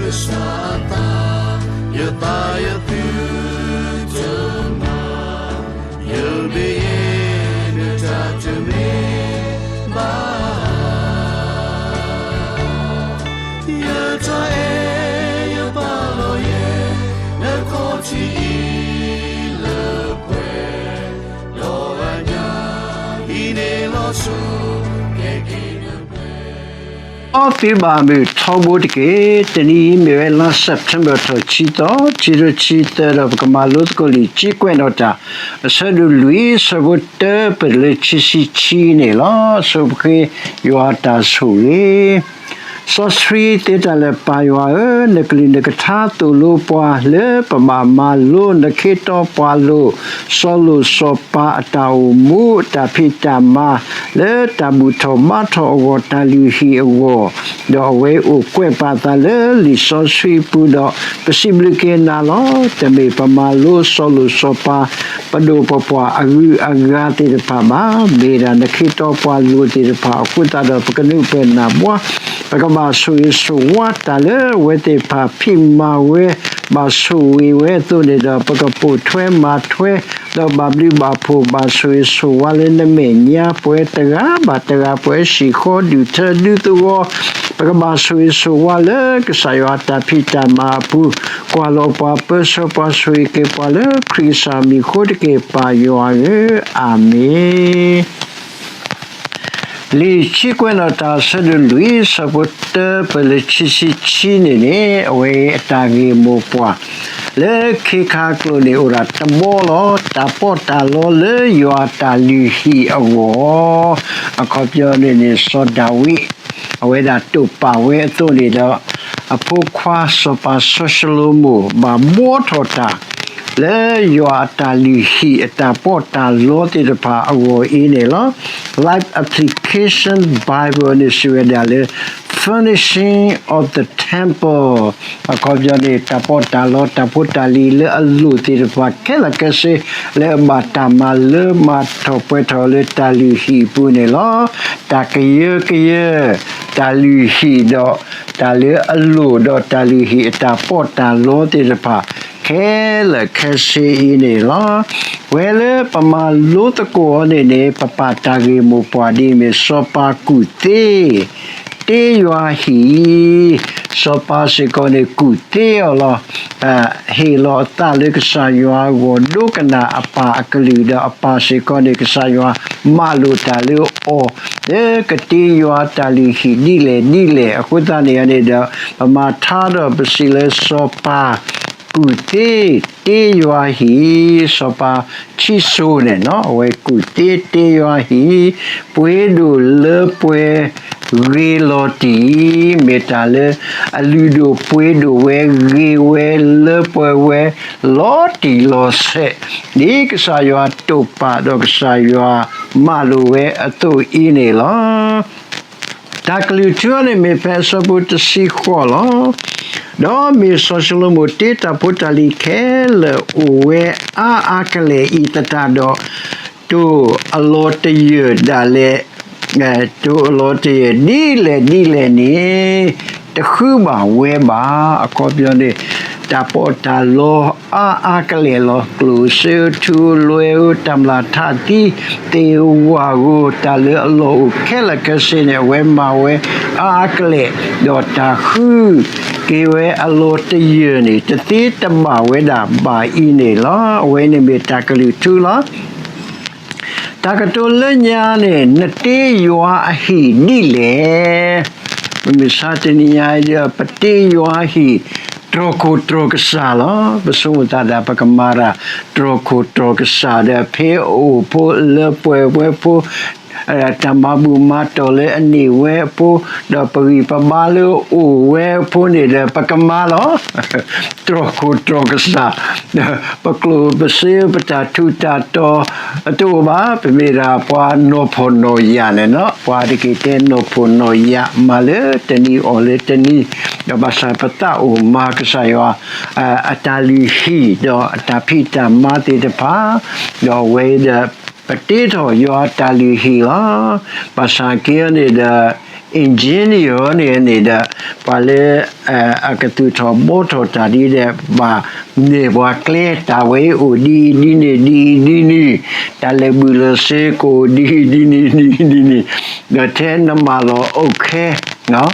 ကစၢ်အသး, ယသးယသုတမၤ, ယမ့ၢ်ယဲနတၢ်တမ့ၢ် ဘၣ်, ယတၢ်အဲၣ်ယပာ်လီၤယဲ နခီၣ်ထံးအံၤလၢပှဲၤ, ဒီးအညၣ်အံၤန့ၣ်လီၤဆီ ကဲက့ၤနပှဲၤ ဒီးသုဘၣ်မုာ်ထီဘိတက့ၢ်. တနံၤအံၤမ့ၢ်ဝဲလါ September ထီၣ်ခံသီ, ခံကထိခံဆံသၢ ဒီးပကမၤလိသကိးလံာ်ကၠံကွဲးနီၣ်တၢ် အဆၢဒိၣ်လွံၢ် ဆၢဖိတၢ ပတုၤလၢခံဆံခံန့ၣ်လီၤ. ဆိပဃ့ယွၤအတၢ်ဆိၣ်ဂ့ၤ စီဆှံသ့တၢ်လၢာ် ပၢ်ယွၤဧၢ, နကလုၢ်နကထါသိၣ်လိပှၤလၢပဘၣ်မၤလိ နခ့တီပှၤလိၤ စီၤလိၣ်စီၤပၤအတၢ်အိၣ်မူ အတၢ်ဖံးတၢ်မၤ လၢတၢ်ဘူၣ်ထီၣ်ဘါထီၣ်အဂီၢ် တၢ်လုၢ်ဟံၣ်အဂီၢ်, ဒီးအဝဲအိၣ်ကွဲးပာ်သးလၢလံာ်စီဆှံအပူၤဒီး ပစံးဘျုးက့ၤနၤလီၤ. တမ့ၢ်ပမၤလိစီၤလိၣ်စီၤပၤ ပဒိၣ်ပပှၢ်အဂုၤအဂၤသ့ၣ်တဖၣ်ဘၣ်, မ့ၢ်ဒၣ်နခ့တီပှၤလိၤသ့ၣ်တဖၣ်အဃိသတးဒီး ပကနၢ်ပၢၢ်နၢ်ဘှါ, ပကဘၣ်ဆိၣ်ဂ့ၤဆိၣ်ဝါတၢ်လၢအဝဲသ့ၣ်တဖၣ်ဖံးမၤဝဲ ဘၣ်ဆိၣ်ဂ့ၤဝဲအသိးန့ၣ်ဒီး ပကပိာ်ထွဲမၤထွဲ ဒီးဘၣ်ဘျုးဘၣ်ဖှိၣ် ဘၣ်ဆိၣ်ဂ့ၤဆိၣ်ဝါလၢနမဲာ်ညါ ပှဲၤတဂၤဘၣ်တဂၤ ပှဲၤဟံၣ်ဃီဒူၣ်ထၢဒူသဝီ, ပကဘၣ်ဆိၣ်ဂ့ၤဆိၣ်ဝါလၢကစၢ်ယွၤအတၢ်ဖံးတၢ်မၤအပူၤ, ကွၢ်လီၤပှၤ ပၢဆှၢပှၤ ဆိၣ်ဂ့ၤက့ၤပှၤလၢခရံာ်ကစၢ်မံၤအဃိတက့ၢ် ပၢ်ယွၤဧၢ, အၤမ့ၣ်. လံာ်ကၠံကွဲးနီၣ်တၢ် အဆၢဒိၣ်လွံၢ် ဆၢဖိတၢ ပတုၤလၢခံဆံခံန့ၣ်န့ၣ် အဝဲအတၢ်ဂ့ၢ်မိၢ်ပှၢ် လၢခ့ခါကျိၤန့ၣ် အိၣ်ဒၣ်တဘီလီၤ. တၢ်ပီးတၢ်လီလၢယွၤအတၢ်လုၢ်ဟံၣ်အဂီၢ်, အခီပညီန့ၣ်န့ၣ် စီၤဒၤဝံး အဝဲဒၣ်တိာ်ပာ်ဝဲအသိးန့ၣ်ဒီး အဖိခွါစီၤပၤစီၤၡလိၤမိၣ် ဘၣ်ဘှီထီၣ်တၢ် လၢယွၤအတၢ်လုၢ်ဟံၣ်အတၢ်ပီးတၢ်လီသ့ၣ်တဖၣ်အဂီၢ်အံၤန့ၣ်လီၤ. Life Application Bible န့ၣ် စံးဝဲဒၣ်လၢ Furnishing of the Temple အခီပညီန့ၣ် တၢ်ပီးတၢ်လီ တၢ်ဖိတၢ်လံၤလၢအလိၣ်သ့ၣ်တဖၣ် ခဲလၢာ်ခဲဆ့ လၢအဘၣ်တၢ်မၤလၢမၤထီၣ်ပှဲၤထီၣ်လၢတၢ်လုၢ်ဟံၣ်အပူၤန့ၣ်လီၤ. တၢ်ကယၢကယၢ တၢ်လုၢ်ဟံၣ်ဒီး တၢ်လၢအလိၣ်ဒီးတၢ်လုၢ်ဟံၣ်အတၢ်ပီးတၢ်လီသ့ၣ်တဖၣ် ခဲလၢာ်ခဲဆ့အံၤန့ၣ်လီၤ. ပဝဲလၢပမၤလိသကိးအီၤန့ၣ်န့ၣ် ပပာ်တၢ်ဂ့ၢ်မိၢ်ပှၢ်ဒ်အမ့ၢ် စီၤပၤကူၣ်သ့ တ့ယွၤဟံၣ်, စီၤပၤစ့ၢ်ကီးန့ၣ် ကူၣ်သ့အီၤလီၤ. ဟ့ၣ်လီၤအသးလၢကစၢ်ယွၤအဂီၢ် ဒိကနၣ်အပၢ်အကလုၢ်ဒီး အပၢ်စ့ၢ်ကီးန့ၣ် ကစၢ်ယွၤမၤလိာ်တၢ်လၢအီၤ လၢကတ့ယွၤတၢ်လုၢ်ဟံၣ်ဒ်လဲၣ်ဒ်လဲၣ် အဃိသတးန့ၣ်န့ၣ်ဒီး ပမၤထါဒီးပစံးလၢစီၤပၤ ကူၣ်သ့တ့ယွၤဟံၣ်, စီၤပၤခံစိၤန့ၣ် အဝဲကူၣ်သ့တ့ယွၤဟံၣ်, ပှ့ၤဒိၣ်လၢပှဲၤဂ့ၤလီၤတံၢ်, မ့ၢ်တၢ်လၢအလုၢ်ဒိၣ်ပှ့ၤဒိၣ်ဝဲ ဂ့ၤဝဲလၢပှဲၤဝဲ လီၤတံၢ်လီၤဆဲး, ဒ်ကစၢ်ယွၤတိာ်ပာ်ဒီးကစၢ်ယွၤမၤလိာ်ဝဲအသိးအံၤန့ၣ်လီၤ. တၢ်ကလုၢ်ထူန့ၣ်မ့ၢ်ဖဲအဆၢဖိတဆံဃိးလီၤ. ဒီးမ့ၢ်စီၤၡလိၤမိၣ်တ့တၢ်ဖိတၢ်လံၤခဲလၢာ်အိၣ်ဝဲအါအါကလဲာ်အံၤသတးဒီး, တိၢ်အလီၤတယၢၢ်ဒၣ်လဲာ် တိၢ်အလီၤတယၢၢ်ဒ်လဲၣ်ဒ်လဲၣ်န့ၣ် တဃုဘၣ်ဝဲဘၣ်. အခီပညီန့ၣ် တၢ်ပီးတၢ်လီအါအါကလဲာ်လီၤ. ကျိၣ်စ့ဧိၤ ထူဧိၤ လွဲဧိၤ တၢ်မျၢ်ထးသံ သ့ၣ်ဧိၤဝၣ်ဧိၤ တၢ်လၢအလီၢ်အိၣ်ခဲလၢာ်ခဲဆ့န့ၣ် အဝဲမၤဝဲအါအါကလဲာ်, ဒီးတၢ်ဃုက့ၤဝဲအလီၤတယၢၢ်န့ၣ် တသ့တဘၣ်ဝဲဒၣ်ဘၣ်အံၤန့ၣ်လီၤ. အဝဲန့ၣ်မ့ၢ်တၢ်ကလုၢ်ထူလီၤ. တၢ်ကတိၤလၢညါန့ၣ် နတ့ယွၤအဟံၣ်ဒ်လဲၣ်. ပမ့ၢ်စးတနံၤညါအံၤဒီး ပတ့ယွၤအဟံၣ် တြီၢ်ခိၣ်တြီၢ်ကစၢ်လီၤ. ပဆိကမိၣ်သးဒၣ် ပကမၤတၢ် တြီၢ်ခိၣ်တြီၢ်ကစၢ်ဒီး ဖဲအအိၣ်ဖိလၢပှဲၤဝဲဖိ တၢ်မၤဘူၣ်မၤတီၢ်လၢအန့ၢ်ဝဲအဖိ, ဒီးပဂံၢ်ပဘါလၢအအိၣ်ဝဲအဖိန့ၣ်ဒီး ပကမၤလီၤ. တြီၢ်ခိၣ်တြီၢ်ကစၢ်, ပကျိၣ်ပစ့ပတၢ်ထူးတၢ်တီၤ အတအိၣ်ဘၣ်. ပမ့ၢ်ဒၣ်ပှၤနီၢ်ဖှီၣ်နီၢ်ယာ်န့ၣ်လီၤ. ပှၤတက့ၢ်တဲနီၢ်ဖှီၣ်နီၢ်ယာ် မၤလၢတနံၤအီၣ်လၢတနံၤ, ဒီးဘၣ်ဆၣ်ပသးအိၣ်မၤကစၢ်ယွၤ အတၢ်လုၢ်ဟံၣ် ဒီးအတၢ်ဖံးတၢ်မၤသ့ၣ်တဖၣ်, ဒီးအဝဲဒီး ပတ့ထီၣ်ယွၤအတၢ်လုၢ်ဟံၣ်လီၤ. ဘၣ်ဆၣ်က့န့ၣ်ဒီး engineer န့ၣ်န့ၣ်ဒီး ပှၤလၢ အကသူၣ်ထီၣ်ဘှီထီၣ်တၢ်ဒ်ဒီး ဘၣ်နဲၣ်ပှၤကျဲ တၢ်ဝဲအံၤအိၣ်ဒ်အံၤဒ်န့ၣ် ဒ်အံၤဒ်န့ၣ်, တၢ်လၢာ်ဘူၣ်လၢာ်စ့ကအိၣ်ဒ်အံၤဒ်န့ၣ် ဒ်အံၤဒ်န့ၣ်, ဒီးထဲနမၤလီၤအိၣ်ခဲ ဒၢး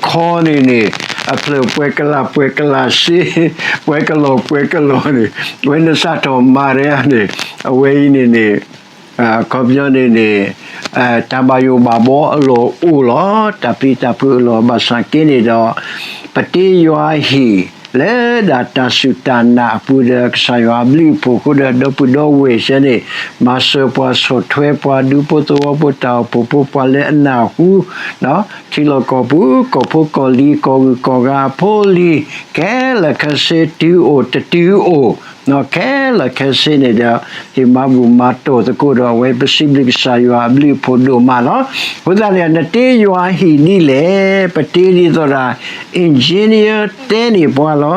ခီန့ၣ်န့ၣ် အဖျၢၣ်ပှဲၤကလးပှဲၤကလးစ့ ပှဲၤကလီၤပှဲၤကလီၤန့ၣ် အဝဲနစးထီၣ်မၤတန့ၣ် အဝဲအံၤန့ၣ်န့ၣ် အခီပညီန့ၣ်န့ၣ် တၢ်ဘၣ်ယိၣ်ဘၣ်ဘီအလီၢ်အိၣ်လီၤ. တၢ်ပျံၤတၢ်ဖုးအလီၢ်ဘၣ်ဆၣ်က့န့ၣ်ဒီး ပတ့ယွၤအဟံၣ် လၢဒၣ်တၢ်စူၢ်တၢ်နာ်အပူၤဒီး ကစၢ်ယွၤအဘျုးအဖှိၣ်အဃိဒီး ဒီပုၢ်ဒီဝဲၢ်စ့ၢ်န့ၣ် မၤစၢၤပှၤ ဆီၣ်ထွဲပှၤ ဒူဖိသဝီဖိ တၢ်အိၣ်ဖှိၣ်ဖိ ပှၤလၢအနၢ်ဟူ ထံလီၢ်ကီၢ်ပူၤ ကီၢ်ဖိကီၢ်လံၤ ကီၢ်ဂုၢ်ကီၢ်ဂၤအဖိအလံၤ ခဲလၢာ်ခဲဆ့ တုၤအိၣ်တတုၤအိၣ် ခဲလၢာ်ခဲဆ့န့ၣ်ဒီး ဟ့ၣ်မၤဘူၣ်မၤတီၢ်သကိးဒီး အဝဲပစံးဘျုးကစၢ်ယွၤအဘျုးအဖှိၣ်ဒိၣ်မးလီၤ. အဃိသတးန့ၣ် နတ့ယွၤအဟံၣ်ဒ်လဲၣ်, ပတ့ဒ်သိးဒီး engineer တဲန့ၢ်ပှၤလီ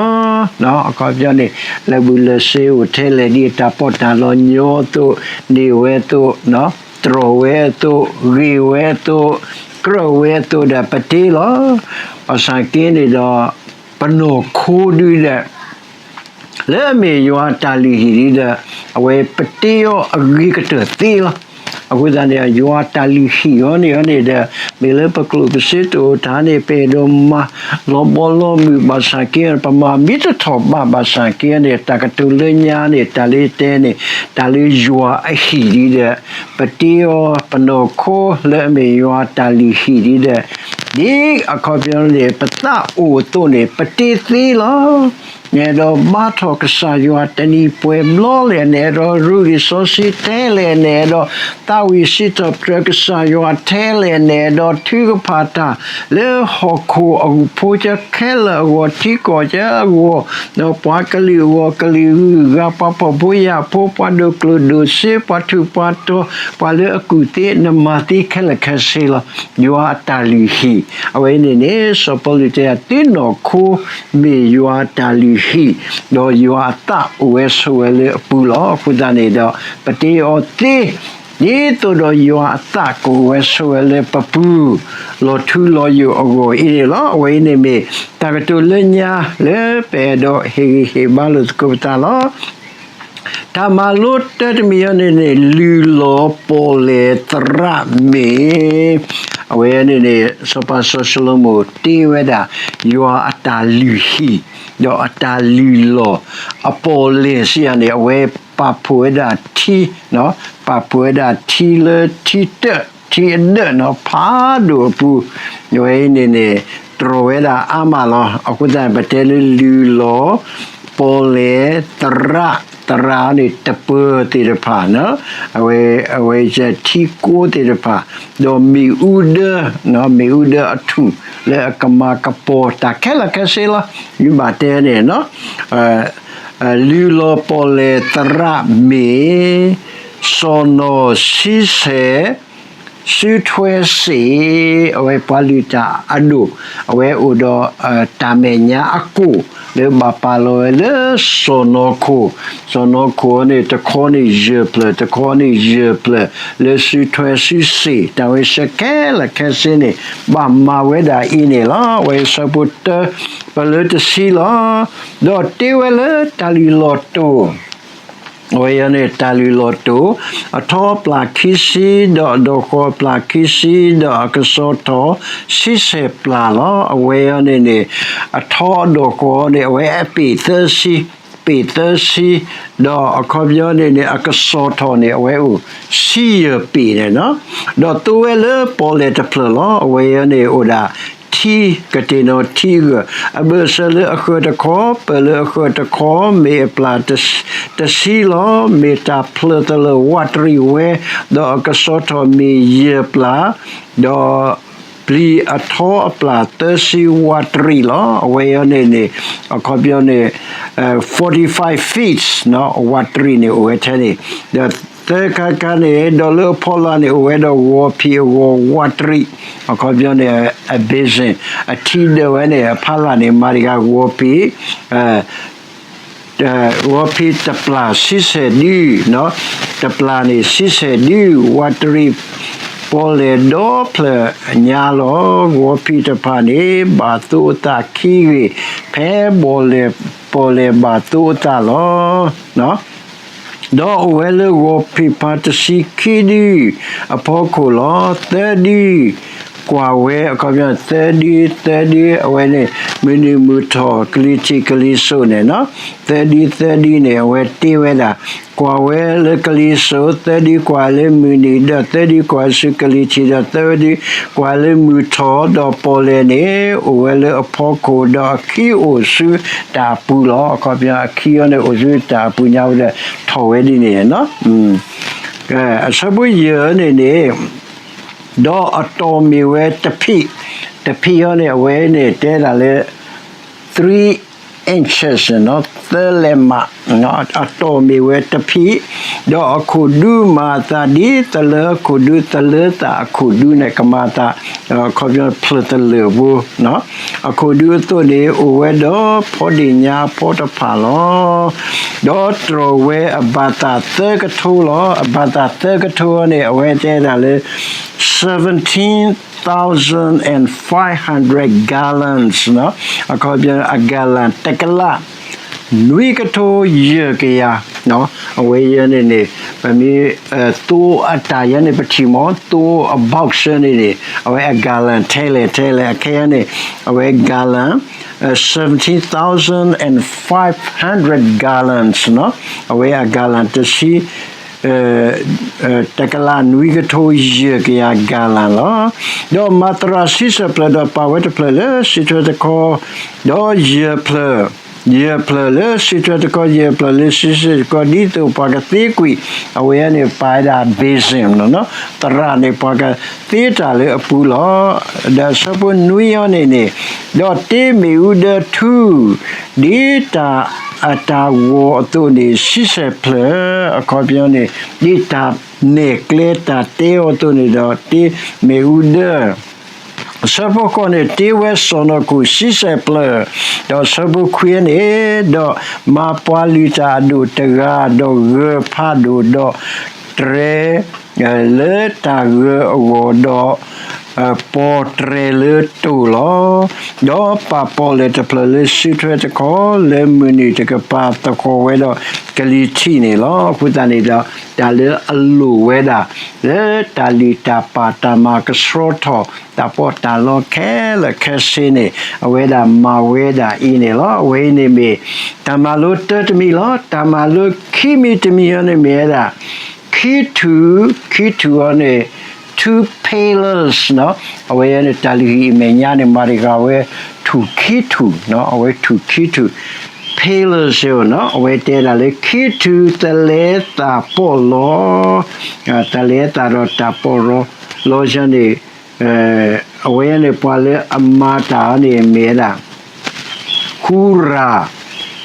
ၤ. အခီပညီန့ၣ် လၢာ်ဘူၣ်လၢာ်စ့အိၣ်ထဲလဲၣ် ဒ်အတၢ်ပီးတၢ်လီညီအသိး, န့ၢ်ဝဲအသိး, တြီၢ်ဝဲအသိး, ဂ့ၤဝဲအသိး, ကြၢးဝဲအသိးဒီးပတ့လီၤ. ဘၣ်ဆၣ်က့န့ၣ်ဒီး ပနီၢ်ခိဒုဒီး လၢအမ့ၢ်ယွၤအတၢ်လုၢ်ဟံၣ်ဒုဒီး အဝဲပတ့အီၤအဂ့ၤကတၢၢ်သ့လီၤ. အဃိသတးန့ၣ် ယွၤအတၢ်လုၢ်ဟံၣ်အီၤန့ၣ်အီၤန့ၣ်ဒီး မ့ၢ်လၢပကျိၣ်ပစ့တအိၣ်တၢ်န့ၣ် ပအဲၣ်ဒိးမၤလီၤဘီလီၤမုၢ်ဘၣ်ဆၣ်က့ ပမၤမ့ၢ်တထီၣ်ဘးဘၣ်ဆၣ်က့န့ၣ် တၢ်ကတိၤလၢညါန့ၣ် တၢ်လၢတဲန့ၣ် တၢ်လၢယွၤအဟံၣ်ဒုဒီး ပတ့အီၤပနီၢ်ခိလၢအမ့ၢ်ယွၤအတၢ်လုၢ်ဟံၣ်ဒုဒီး ဒ်အခီပညီန့ၣ် ပသးအိၣ်အသိးန့ၣ် ပတ့သ့လီၤ. နအဲၣ်ဒိးဘါထီၣ်ကစၢ်ယွၤတနံၤပှဲၤဘျီလဲၣ်, နအဲၣ်ဒိးရူလံာ်စီဆှံထဲလဲၣ်, နအဲၣ်ဒိးသးဝံၣ်စံးထီၣ်ပတြၢၤကစၢ်ယွၤထဲလဲၣ်, နအဲၣ်ဒိးထုကဖၣ်တၢ်လၢဟီၣ်ခိၣ်အဖိကဲခဲလၢာ်အဂီၢ်, ထံကီၢ်ကဲအဂီၢ်, ဒီးပှၤကလုာ်အဂီၢ်, ကလုာ်ဂုၤဂၤ, ပှၤဖှီၣ်ဖိယာ်ဖိ, ပှၤဒိၣ်ကျိၣ်ဒိၣ်စ့, ပှၤထူးပှၤတီၤ, ပှၤလၢအကူၣ်သ့, နမၤသ့ခဲလၢာ်ခဲဆ့လီၤ. ယွၤအတၢ်လုၢ်ဟံၣ်, အဝဲန့ၣ်န့ၣ် စီၤပီလူးတဲ သုနီၢ်ခိမ့ၢ်ယွၤအတၢ်လုၢ်ဟံၣ်, ဒီးယွၤအသးအိၣ်ဝဲဆိးဝဲလၢအပူၤလီၤ. အဃိသတးန့ၣ်ဒီး ပတ့အီၤသ့ ဒ်သိးဒီးယွၤအသးကအိၣ်ဝဲဆိးဝဲလၢပပူၤ လီၤထူလီၤယိာ်အဂီၢ်အံၤန့ၣ်လီၤ. အဝဲအံၤန့ၣ်မ့ၢ်တၢ်ကတိၤလၢညါလၢပအဲၣ်ဒိးဟ့ၣ်ဂံၢ်ဟ့ၣ်ဘါလိာ်သကိးပသးလီၤ. တၢ်မၤလိတၢတမံၤအံၤန့ၣ်န့ၣ် လုၢ်လီၤပီၣ်လဲၣ်သရၣ်မ့ၢ် အဝဲန့ၣ်န့ၣ် စီၤပၤစီၤၡလိၤမိၣ်တ့ဝဲဒၣ် ယွၤအတၢ်လုၢ်ဟံၣ် ဒီးအတၢ်လုၢ်လီၤ အပီၣ်လဲၣ်စံးယၤန့ၣ် အဝဲပာ်ဖှိၣ်ဝဲဒၣ်ထံ, ပာ်ဖှိၣ်ဝဲဒၣ်ထံလၢထံတၢၣ် ထံအဒၢးနီၤ ဖးဒိၣ်အပူၤ, အဝဲအံၤန့ၣ်န့ၣ် တြီၢ်ဝဲဒၣ်အါမးလီၤ. အဃိသတး ပတဲလၢလုၢ်လီၤ ပီၣ်လဲၣ်သရၣ်, သရၣ်န့ၣ် တပၢၤသ့ၣ်တဖၣ်, အဝဲ အဝဲထံကိးသ့ၣ်တဖၣ်, ဒီးမ့ၣ်အူဒၢ, မ့ၣ်အူဒၢအထူၣ် လၢအကမၤကပီၤတၢ်ခဲလၢာ်ခဲဆ့လီၤ. ယဘၣ်တဲန့ၣ် လုၢ်လီၤပီၣ်လဲၣ်သရၣ်မ့ၢ် စီၤနီၤဆံဆဲၣ် စုထွဲစ့ၣ်, အဝဲပှၤလုၢ်တၢ်အဒိၣ်, အဝဲအိၣ်ဒီး တၢ်မဲာ်ညါအကိၣ် လၢဘၣ်ပာ်လီၤဝဲလၢစီၤနီၤခိၣ်, စီၤနီၤခိၣ်န့ၣ် တခီန့ၣ်ယဲၢ်ဖျၢၣ်, တခီန့ၣ်ယဲၢ်ဖျၢၣ် လၢစုထွဲစုစ့ၣ် တၢ်ဝဲဆၢခဲလၢာ်ခဲဆ့န့ၣ် ဘၣ်မၤဝဲဒၣ်အံၤန့ၣ်လီၤ. အဝဲဆၢဖိတၢ ပလၢတဆံလီၤ. ဒီးတ့ဝဲလၢတၢ်လုၢ်လီၢ်တိၢ် အဝဲအံၤန့ၣ် တၢ်လုၢ်လီၢ်တိၢ်, အထီအပျၢ်ခံဆံ, ဒီးအဒီၣ်ဃီၤအပျၢ်ခံဆံ, ဒီးအကစီၤထီၣ်ဆံဆဲၣ်ပျၢ်လီၤ. အဝဲအံၤန့ၣ်န့ၣ် အထီအဒီၣ်ဃီၤန့ၣ် အဝဲအပ့ၣ်သၢဆံ, ပ့ၣ်သၢဆံ, ဒီးအခီပညီန့ၣ်န့ၣ် အကစီၤထီၣ်န့ၣ် အဝဲအိၣ်ဆံယဲၢ်ပ့ၣ်န့ၣ်လီၤ. ဒီးသိဝဲလၢပီၣ်လဲၣ်တဖျၢၣ်လီၤ. အဝဲအံၤန့ၣ်အိၣ်ဒၣ် ထံကတ့ၢ်နီၤထံအဂၢၢ်, အဘၢၣ်စၢၤလၢအဃၢၤတခီ, ပၢၢ်လၢအဃၢၤတခီ, မ့ၢ်အပျၢ်တဆံလီၤ. မ့ၢ်တၢ်ဖျၢၣ်သလၢၣ်ဝးတရံးဝဲ, ဒီးအကစီၤထီၣ်မ့ၢ်ယဲၢ်ပျၢ်, ဒီးပျံၤအထီအပျၢ်သၢဆံဝးတရံးလီၤ. အဝဲအံၤန့ၣ်န့ၣ် အခီပညီန့ၣ် forty-five feet ဝးတရံးန့ၣ်အိၣ်ဝဲထဲန့ၣ်, ဒီးသၢခါခါန့ၣ် ဒီးလၢအဖီလာ်န့ၣ် အိၣ်ဝဲဒီးဂီၤဖံးအဂီၤဝးတရံး, အခီပညီန့ၣ် အ basin အထံဒၢးဝဲန့ၣ် အဖီလာ်န့ၣ် မၤတဂၤဂီၤဖံး ဂီၤဖံးတပျၢ်ဆံဆဲၣ်ဒု, တပျၢ်န့ၣ်ဆံဆဲၣ်ဒု, ဝးတရံး ပီၣ်လဲၣ်ဒီဖျၢၣ်ညါလီၤ. ဂီၤဖံးတဖၣ်န့ၣ် ဘၣ်သိအသးခံဂ့ၤ, ဖဲပီၣ်လဲၣ်, ပီၣ်လဲၣ်ဘၣ်သိအသးလီၤ. ဒီးအိၣ်ဝဲလၢဂီၤဖံးဖါတဆံခံဒုအဖီခိၣ်လီၤ. သၢဒုကွၢ်ဝဲ, အခီပညီ သၢဒု, သၢဒု အဝဲန့ၣ် မုၢ်နုာ်မုၢ်ထီၣ် ကလံၤထံးကလံၤစိးန့ၣ်နီၤ, သၢဒု သၢဒုန့ၣ် အဝဲတ့ဝဲဒၣ် ကွၢ်ဝဲလၢကလံၤစိး, သၢဒုကွၢ်လၢမုၢ်နုာ်, ဒီးသၢဒုကွၢ်ဆူကလံၤထံး, ဒီးသၢဒုကွၢ်လၢမုၢ်ထီၣ်, ဒီးပီၣ်လဲၣ်န့ၣ် အိၣ်ဝဲလၢအဖီခိၣ်, ဒီးအခံအိၣ်ဆူတၢ်အပူၤလီၤ. အခီပညီ အခံအီၤန့ၣ် အိၣ်ဆူတၢ်အပူၤညါဝဲဒီး ထီၣ်ဝဲဒ်န့ၣ်နီၤ. အဆၢဖိယဲၢ်န့ၣ်န့ၣ် ဒီးအတီၢ်မ့ၢ်ဝဲတဖံး, တဖံးအီၤန့ၣ် အဝဲန့ၣ် တဲဒၣ်လၢ three inches နီၤ, သၢလဲးမး, အတီၢ်မ့ၢ်ဝဲတဖံး, ဒီးအခိၣ်ဒူမၤအသးဒ်သလၢအခိၣ်ဒူ, သလၢသးအခိၣ်ဒူန့ၣ် ကမၤအသး အခီပညီ ဖျၢၣ်သလၢၣ်ဖိ အခိၣ်ဒူအသိးန့ၣ် အိၣ်ဝဲဒီးဖီဒ့ၣ်ညါအဖီတဖၣ်လီၤ. ဒီးတြီၢ်ဝဲအဘၣ်သၣ်သၢကထိလီၤ. အဘၣ်သၣ်သၢကထိန့ၣ် အဝဲတဲဒၣ်လၢ seventeen thousand and five hundred gallons နီၤ, အခီပညီ အ gallon တကလး နွံကထိယဲၢ်ကယၤ, အဝဲယဲန့ၣ်န့ၣ် ပမ့ၢ် သိအတၢ်ယဲန့ၣ် ပထံၣ်မး သိအ box န့ၣ်န့ၣ် အဝဲအ gallon ထဲလဲၣ်ထဲလဲၣ် အခဲအံၤန့ၣ် အဝဲ gallon seventeen thousand and five hundred gallons နီၤ, အဝဲအ gallon တဆံ တကလးနွံကထိယဲၢ်ကယၤ gallon လီၤ. ဒီးမၤသရၣ်ဆံဆဲၣ်ဖျၢၣ်ဒီးပာ်ဝဲတဖျၢၣ်လၢစံးထွဲတခီ, ဒီးယဲၢ်ဖျၢၣ်, ယဲၢ်ဖျၢၣ်လၢစံးထွဲတခီ, ယဲၢ်ဖျၢၣ်လၢဆံဆဲၣ်တခီ ဒ်သိးပှၤကသ့ကွံာ် အဝဲန့ၣ် ပာ်ဝဲဒၣ် basin နီၤ, သရၣ်န့ၣ် ပှၤကသ့တၢ်လၢအပူၤလီၤ. ဒီးအဆၢဖိနွံအီၤန့ၣ်န့ၣ်, ဒီးတ့မ့ၣ်အူဒၢထူ ဒ်တၢ်အတၢ်ဂီၤအသိးန့ၣ် ဆံဆဲၣ်ဖျၢၣ်, အခီပညီန့ၣ် ဒ်တၢ်နဲၣ်ကျဲတၢ်တဲအီၤအသိးန့ၣ်ဒီး တ့မ့ၣ်အူဒၢ အဆၢဖိဃိးန့ၣ် တ့ဝဲစီၢ်နီၤခိၣ်ဆံဆဲၣ်ဖျၢၣ်, ဒီးအဆၢဖိခွံန့ၣ်, ဒီးမၤပှၤလုၢ်တၢ်အဒိၣ်တဂၤ, ဒီးဂၢၤဖးဒိၣ်, ဒီးတြဲၤ လၢတၢ်ဂၢၤအဂီၢ်, ဒီး ပီၣ်တြဲၤလၢတိၢ်လီၤ. ဒီးပာ်ပီၣ်လဲၣ်တဖျၢၣ်လၢစံးထွဲတခီ, လၢမုၢ်နုာ်တကပၤသကိးဝဲဒီးကလံၤထံးန့ၣ်လီၤ. အဃိသတးန့ၣ်ဒီး တၢ်လၢအလိၣ်ဝဲဒၣ် လၢတၢ်လုၢ်တၢ်ပာ်တၢ်မၤကဆှီထီၣ် တၢ်ပီးတၢ်လီခဲလၢာ်ခဲဆ့န့ၣ် အဝဲဒၣ်မၤဝဲဒၣ်အံၤန့ၣ်လီၤ. အဝဲအံၤန့ၣ်မ့ၢ် တၢ်မၤလိတၢတမံၤလီၤ. တၢ်မၤလိခံမံၤတမံၤအံၤန့ၣ်မ့ၢ်ဝဲဒၣ် ခံထူၣ်, ခံထူၣ်အံၤန့ၣ် two pillars နီၤ. အဝဲန့ၣ် တၢ်လုၢ်ဟံၣ်အမဲာ်ညါန့ၣ် မၤတဂၤဝဲ ထူၣ်ခံထူၣ်နီၤ, အဝဲထူၣ်ခံထူၣ် pillars နီၤ, အဝဲတဲဒၣ်လၢခံထူၣ်သလဲသးပီးလီၤ, သလဲသးဒီးတၢ်ပီးလီၤ, လီၤန့ၣ် အဝဲန့ၣ် ပှၤလၢအမၤတၢ်န့ၣ်မ့ၢ်ဝဲဒၣ် ဃူရၤ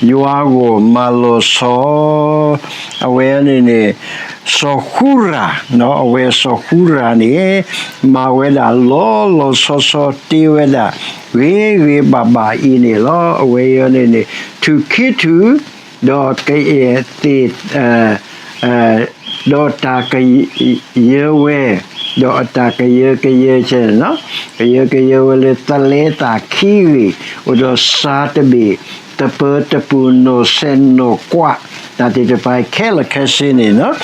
ယွၤဂီၢ်မၤလီၤဆီ, အဝဲန့ၣ်န့ၣ် စီၤဃူရၤ, အဝဲစီၤဃူရၤန့ၣ် မၤဝဲဒၣ်လီၤလီၤဆီဆီ တ့ဝဲဒၣ် ဂ့ၤဂ့ၤဘၣ်ဘၣ်အံၤန့ၣ်လီၤ. အဝဲအံၤန့ၣ်န့ၣ် ထူၣ်ခံထူၣ် ဒီးကယဲၢ်သ့ၣ် ဒီးတၢ်ကယၢဝဲ, ဒီးအတၢ်ကယၢကယဲဆဲန့ၣ်, ကယၢကယဲဝဲလၢသလဲသးခံဂ့ၤ, အိၣ်ဒီးစၤတဘ့ၣ်, တပၢတပူၤနီၢ်ဆဲးနီၢ်ကွး, တၢ်သ့ၣ်တဖၣ်ခဲလၢာ်ခဲဆ့န့ၣ်,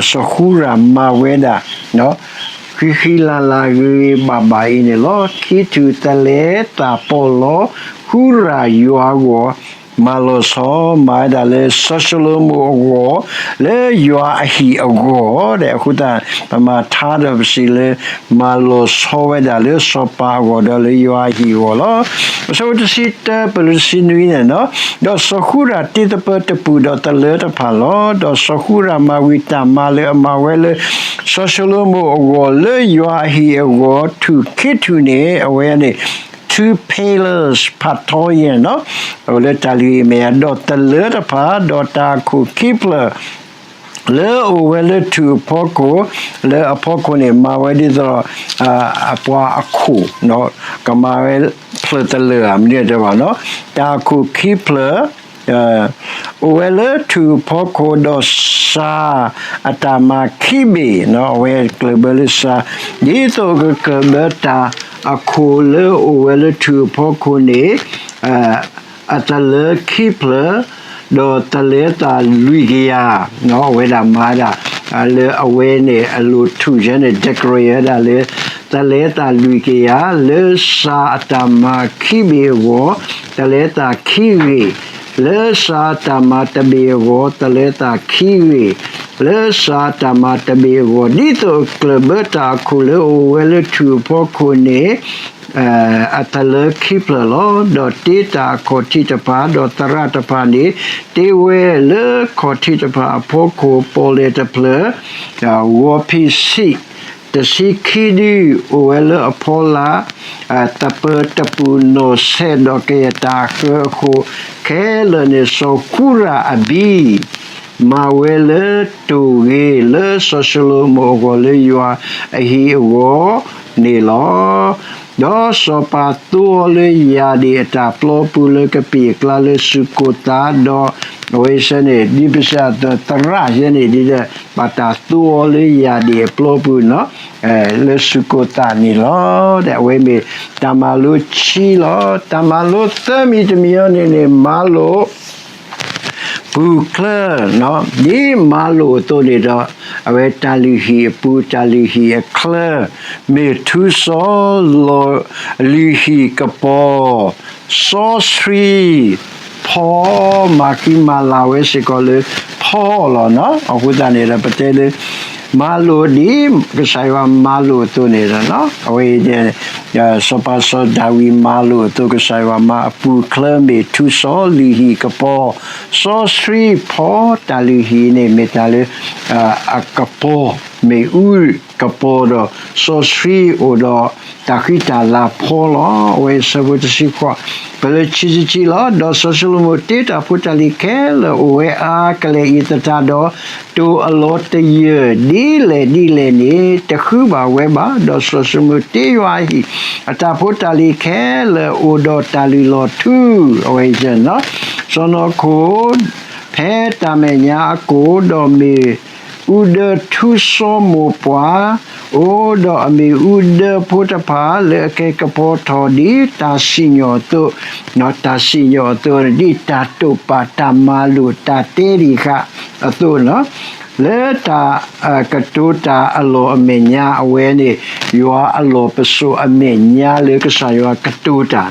စီၤဃူရၤမၤဝဲဒၣ် ဃံဃံလၤလၤဂ့ၤဂ့ၤဘၣ်ဘၣ်အံၤန့ၣ်လီၤ. ခံထူၣ်သလဲသးပီးလီၤ, ဃူရၤယွၤဂီၢ် မၤလီၤဆီ, မၤဝဲဒၣ်လၢစီၤၡလိၤမိၣ်အဂီၢ်, လၢယွၤအဟံၣ်အဂီၢ်, အဃိသတး ပမၤထါဒီးပစံးလၢ မၤလီၤဆီဝဲဒၣ်လၢစီၤပၤအဂီၢ်ဒီးလၢယွၤအဟံၣ်အဂီၢ်လီၤ. အဆၢဖိတဆံတၢ ပလၢတဆံနွံန့ၣ်, ဒီးစီၤဃူရၤတ့တပၢတပူၤဒီးသလၢတဖၣ်လီၤ. ဒီးစီၤဃူရၤမၤဝံၤတၢ်မၤလၢအမၤဝဲလၢ စီၤၡလိၤမိၣ်အဂီၢ် လၢယွၤအဟံၣ်အဂီၢ် ထူၣ်ခံထူၣ်န့ၣ် အဝဲန့ၣ် two pillars ဖးထီယဲၢ်န့ၣ်, အဝဲလၢတၢ်လုၢ်အံၤမ့ၢ်အဒီးသလၢတဖၣ်, ဒီးတၢ်အခိၣ်ခံဖျၢၣ် လၢအအိၣ်ဝဲလၢထူၣ်အဖီခိၣ်, လၢအဖီခိၣ်န့ၣ် မၤဝဲဒ်သိး အပှၤအခိၣ်, ကမၤဝဲဖျၢၣ်သလၢၣ်ဧါ မနုၤတဲဘၣ်နီၤ, တၢ်အခိၣ်ခံဖျၢၣ် အိၣ်ဝဲလၢထူၣ်အဖီခိၣ်ဒီးစှၤအတၢ်မၤခံဘ့ၣ်, အဝဲကျၢၢ်ဘၢလၢစှၤ, ဒ်သိးကကျၢၢ်ဘၢတၢ်အခိၣ်လၢအိၣ်ဝဲလၢထူၣ်အဖီခိၣ်န့ၣ် အတလၢခံဖျၢၣ်, ဒီးတလဲသးလွံၢ်ကယၤ, အဝဲဒၣ်မၤဒၣ် လၢအဝဲန့ၣ်အလိၤထူၣ်ယဲန့ၣ် decorate ဝဲဒၣ်လၢ တလဲသးလွံၢ်ကယၤ, လၢစှၤအတၢ်မၤခံဘ့ၣ်အဂီၢ် တလဲသးခံဂ့ၤ, လၢစှၤအတၢ်မၤတဘ့ၣ်အဂီၢ် တလဲသးခံဂ့ၤ, လၢစှၤအတၢ်မၤတဘ့ၣ်အဂီၢ်, ဒ်သိးအကျၢၢ်ဘၢတၢ်အခိၣ်လၢအိၣ်ဝဲလၢထူၣ်အဖီခိၣ်န့ၣ် အတလၢခံဖျၢၣ်လီၤ. ဒီးတ့တၢ်အခီၣ်ထံးတဖၣ် ဒီးသရၣ်တဖၣ်န့ၣ် တ့ဝဲလၢခီၣ်ထံးတဖၣ်အဖီခိၣ် ပီၣ်လဲၣ်တဖျၢၣ်, ဂီၤဖံးဆံး တဆံခံဒု အိၣ်ဝဲလၢအဖီလာ်, သပၢၤတပူၤနီၢ်ဆဲး ဒီးကယဲၢ်တၢ်ဃၢအဃိ ခဲလၢာ်န့ၣ် စီၤဃူရၣ်အဘံ မၤဝဲလၢတိၢ်ဂ့ၤလၢစီၤၡလိၤမိၣ်အဂီၢ် လၢယွၤအဟံၣ်အဂီၢ်န့ၣ်လီၤ. ဒီးစီၤပၤသိအီၤလၢယၣ်ဒ့ၣ်အတၢ်ပျီပူၤ လၢကပ့ၢ်အကျါလၢစူၢ်ကိၢ်သး, ဒီးအဝဲစ့ၢ်န့ၣ် ဒ်ပစံးအသိး သရၣ်ယဲန့ၣ် ဒ်ဒီး ဘၣ်တၢ်သိအီၤလၢယၣ်ဒ့ၣ်အပျီပူၤနီၤ လၢစူၢ်ကိၢ်သးန့ၣ်လီၤ. ဒီးအဝဲမ့ၢ်တၢ်မၤလိခံလီၤ. တၢ်မၤလိသၢမံၤတမံၤအံၤန့ၣ်န့ၣ် မၤလိာ်ပူၤချၢ, ဒ်မၤလိာ်အသိးန့ၣ်ဒီး အဝဲတၢ်လုၢ်ဟံၣ်အပူၤ တၢ်လုၢ်ဟံၣ်အချၢ မ့ၢ်ထူစီလီၤလုၢ်ဟံၣ်ကပီၤ စီဆှံဖီ မၤဃံမၤလၤဝဲစ့ၢ်ကီးလၢဖီလီၤနီၤ. အဃိသတးန့ၣ်ဒီး ပတဲလၢ မၤလိာ်ဒ်ကစၢ်ယွၤမၤလိာ်အသိးန့ၣ်ဒီး အဝဲ စီၤပၤစီၤဒၤဝံးမၤလိာ်အသိး ကစၢ်ယွၤမၤအပူၤချၢမ့ၢ်ထူစီလီၤလုၢ်ဟံၣ်ကပီၤ, စီဆှံဖီ တၢ်လုၢ်ဟံၣ်န့ၣ် မ့ၢ်တၢ်လၢ အကပီၤ မ့ၣ်အူကပီၤဒီး စီဆှံအိၣ်ဒီးတၢ်ဃံတၢ်လၤဖီလီၤ. အဝဲဆၢဖိတဆံဃိး ဖဲလၢခံဆံခံလီၤ. ဒီးစီၤၡလိၤမိၣ်တ့တၢ်ဖိတၢ်လံၤခဲလၢာ်အိၣ်ဝဲအါကလဲာ်အံၤသတးဒီး တိၢ်အလီၤတယၢၢ်ဒ်လဲၣ်ဒ်လဲၣ်န့ၣ် တဃုဘၣ်ဝဲဘၣ်. ဒီးစီၤၡလိၤမိၣ်တ့ယွၤအဟံၣ် အတၢ်ဖိတၢ်လံၤခဲလၢာ်အိၣ်ဒီးတၢ်လုၢ်လီၢ်ထူ အဝဲ စီၤနီၤခိၣ် ဖဲတၢ်မဲာ်ညါအကိၣ် ဒီးမ့ၣ်အူဒၢထူစီမိၢ်ပှၢ် အိၣ်ဒီးအမ့ၣ်အူဒၢဖိတဖၣ် လၢအကဲကပီၤထီၣ်ဒ်တၢ်စံၣ်ညီၣ်အသိး, တၢ်စံၣ်ညီၣ်အသိး ဒ်တၢ်တိာ်ပာ်တၢ်မၤလိာ်တၢ်တဲဒံးဃာ်အသိး လၢတၢ်ကတိၤတၢ်အလီၢ်အမဲာ်ညါ အဝဲန့ၣ် ယွၤအလီၢ်ပစိာ်အမဲာ်ညါလၢကစၢ်ယွၤကတိၤတၢ်,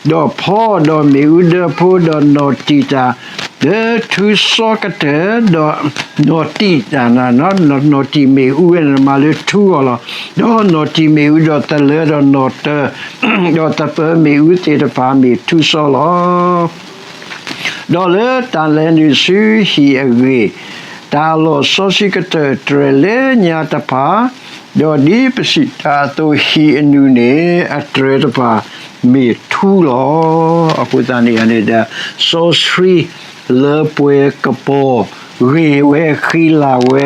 ဒီးဖီဒီးမ့ၣ်အူဒၢဖိ ဒီးနီၢ်တံာ်တၢ် လၢထူစီကတၢၢ် ဒီးနီၢ်တံာ်တၢ်, နီၢ်တံာ်မ့ၣ်အူဝဲန့ၣ် မၤလၢထူအီၤလီၤ. ဒီးနီၢ်တံာ်မ့ၣ်အူဒီးသလၢဒီးနီၢ်တၢၤ ဒီးသပၢၤမ့ၣ်အူသ့ၣ်တဖၣ်မ့ၢ်ထူစီလီၤ. ဒီးလၢတၢ်လဲၤနုာ်ဆူဟံၣ်အဂ့ၢ်, တၢ်အလီၢ်စီဆှံကတၢၢ်တြဲၤလၢညါတဖၣ်, ဒီးဒ်ပစံးတၢ်အသိးဟံၣ်အနုာ်န့ၣ် အတြဲၤတဖၣ်မ့ၢ်ထူလီၤ. အဃိသတးန့ၣ်န့ၣ်ဒီး စီဆှံလၢပှဲၤကပီၤ ဂ့ၤဝဲဃံလၤဝဲ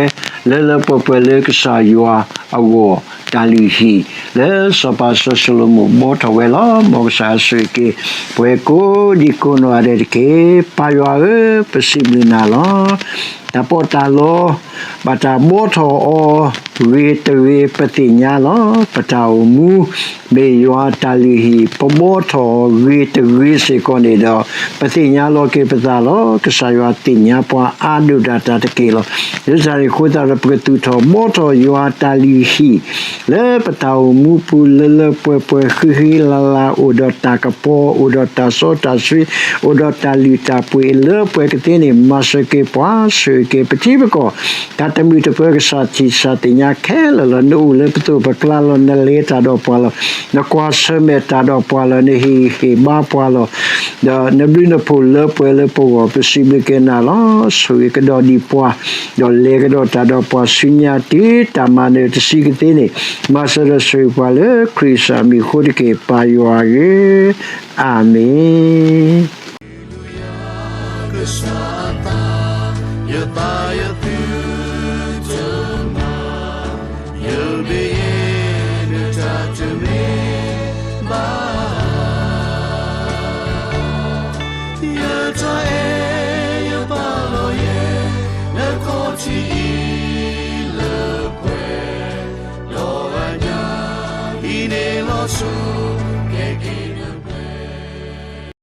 လၢလၢပှဲၤပှဲၤလၢကစၢ်ယွၤအဂီၢ် တၢ်လုၢ်ဟံၣ် လၢစီၤပၤစီၤၡလိၤမိၣ်ဘှီထီၣ်ဝဲလီၤ. မ်ကစၢ်ဆိၣ်ဂ့ၤက့ၤ ပဝဲကိးဒံကိးနီၢ်ဂၤဒဲးတက့ၢ်. ပၢ်ယွၤဧၢ, ပစံးဘျုးနၤလီၤ. တၢ်ပီးတၢ်လီ ဘၣ်တၢ်ဘှီထီၣ်အီၤဂ့ၤတဂ့ၤ ပသ့ၣ်ညါလီၤ. ပတၢ်အိၣ်မူ မ့ၢ်ယွၤတၢ်လုၢ်ဟံၣ် ပဘှီထီၣ်အီၤဂ့ၤတဂ့ၤစ့ၢ်ကီးန့ၣ်ဒီး ပသ့ၣ်ညါလီၤက့ၤပသးလီၤ. ကစၢ်ယွၤသ့ၣ်ညါပှၤအါဒိၣ်ဒၣ်တၢ်တက့ၢ်လီၤ. လၢတၢ်န့ၣ်အဃိသတးဒီး ပကသူၣ်ထီၣ်ဘှီထီၣ်ယွၤတၢ်လုၢ်ဟံၣ် လၢပတၢ်အိၣ်မူပူၤလၢလၢပှဲၤပှဲၤဃံဃံလၤလၤ အိၣ်ဒီးတၢ်ကပီၤ အိၣ်ဒီးတၢ်စီတၢ်ဆှံ အိၣ်ဒီးတၢ်လုၢ်တၢ်ပှ့ၤလၢပှဲၤကသ့န့ၣ် မၤစၢၤက့ၤပှၤ ဆိၣ်ဂ့ၤက့ၤပထံပကီၢ် တၢ်တမုာ်တပၢၤကစၢ်ထံၣ်စၢ်သ့ၣ်ညါခဲလၢာ်လီၤ. နအိၣ်လၢပသိးပကျါလီၤ. နလဲၤတၢ်ဒီးပှၤလီၤ. နကွၢ်ဆၢၣ်မဲာ်တၢ်ဒီးပှၤလီၤ. နဟ့ၣ်ဂံၢ်ဟ့ၣ်ဘါပှၤလီၤ. ဒီးနဘျုးနဖှိၣ်လၢပှဲၤလၢပဂီၢ် ပစံးဘျုးက့ၤနၤလီၤ. ဆိၣ်ဂ့ၤကဒီးဒံးပှၤ ဒီးလဲၤကဒီးတၢ်ဒီးပှၤဆူညါတုၤတၢ်မၤနၢၤတဆံးကသ့န့ၣ် မၤစၢၤဒီးဆိၣ်ဂ့ၤပှၤလၢခရံာ်ကစၢ်မံၤအဃိတက့ၢ် ပၢ်ယွၤဧၢ, အၤမ့ၣ်.